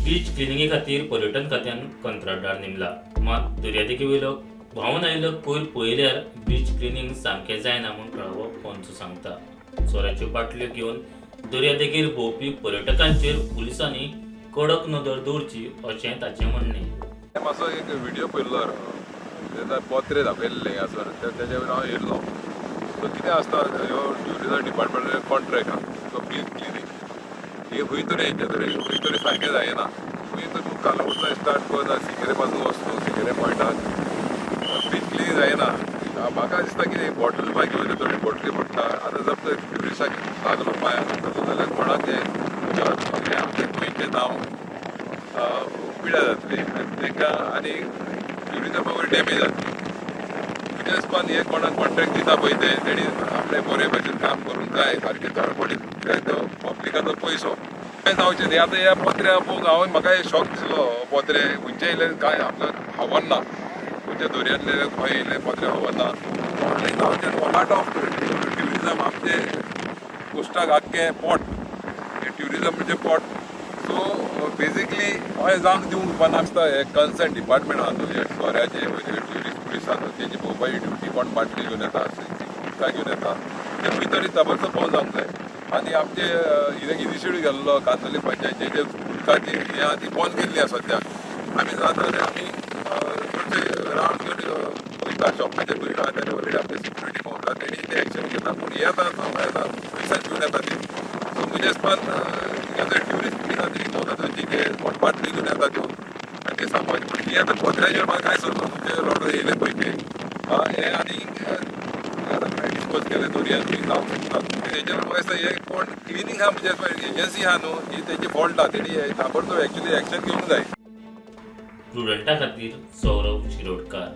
Beach क्लिनिंगे खातीर पर्यटन खात्यान कंत्राटदार नेमला. मात दर्यादेगेवेलो व्हांवन आयिल्लो कोयर पळयल्यार बीच क्लिनींग सामकें जायना म्हूण थळावो पंच सांगता. सोऱ्याच्यो बाटल्यो घेवन दर्यादेगेर भोंवपी पर्यटकांचेर पुलिसांनी कडक नदर दवरची अशें ताचें म्हणणें. मातसो एक व्हिडिओ पळयल्लो, तेन्ना पोत्रे दाखयल्ले हांगासर, तेजे वयर हांव येयल्लो. सो कितें आसता, ह्यो ट्युरिजम डिपार्टमेंट कॉन्ट्रॅक्ट आहा, सो बीच क्लिनींग हे खंय तरी हेंचे तरी खंय तरी सारकें जायना. खंय तरी कालापूरच्यान स्टार्ट कर, सिकेरे पासून वचतो, सिकेरे पॉयंटाक बीच क्लीन जायना. म्हाका दिसता की बॉटल बाय घेवन येता, थोडी बॉटली पडटा. आतां जर तर ट्युरिस्टाक लागलो पांयाक तसो जाल्यार कोणाचें हें आमचें गोंयचें नांव पिड्यार जातली आनी तांकां आनी ट्युरिजमा वयर डॅमेज जातली. म्हज्या हिसपान हे कोणाक कॉन्ट्रॅक्ट दिता पळय ते तेणी आपले बरे भशेन काम करूंक जाय, सारकें धडपडीत, कित्याक तो पब्लिकाचो पयसो. कांय जावचें न्ही. आतां ह्या पोत्र्या पळोवन हांवें म्हाका हे शॉक दिसलो. पोत्रे खंयचे येयले काय आपल्याक खबर ना, खंयच्या दर्यांतले खंय येयले पोत्रे खबर ना. कोणें जावचें. लाट ऑफ ट्युरिजम आमचे कोस्टाक आख्खें पोट, ट्युरिजम म्हणजे पोट. सो बेजिकली अशें जावंक दिवंक उपकारना. आसता हे कन्सर्न डिपार्टमेंट आहा न्हू, हे सोऱ्याचे ट्युरिस्ट पुलीस आहा, तेजी पळोवपाची ड्युटी. कोण बाटली घेवन येता, उदकां घेवन येता, ते खंय तरी ताबडतोब बंद जावंक जाय. आनी आमचे कितें इनिशिएटीव गेल्लो कांदोली पंचायतीचे, उदकाची हें आहा ती बंद केल्ली आसा सद्याक. आमी जाता जाल्यार आमी चडशे रावंड वयता, शॉपाचेर वयता, तेणे ऑलरेडी आपले सिक्युरिटी पळोवता, तेणी ते एक्शन घेता. पूण हे आतां येता पयसा घेवन येता ती. सो म्हज्या हिसपान ट्युरिस्ट पुलीस आहा तेणी पळोवता जे कोण बाटली घेवन येता त्यो आनी ते सांगपाचें. पूण हे आतां पत्र्याचेर म्हाका कांय समजना, तुमचे रोड येयले पळय ते हे आनी डिस्पोज केले दर्यान जावंक शकता. तेजेर म्हाका दिसता हे कोण क्लिनींग आहा, म्हणजे एजन्सी आहा न्हू ही, तेजी फॉल्ट आहा. तेणी ताबडतोब एक्चुली एक्शन घेवंक जाय. प्रुडंटा खातीर सौरभ शिरोडकार.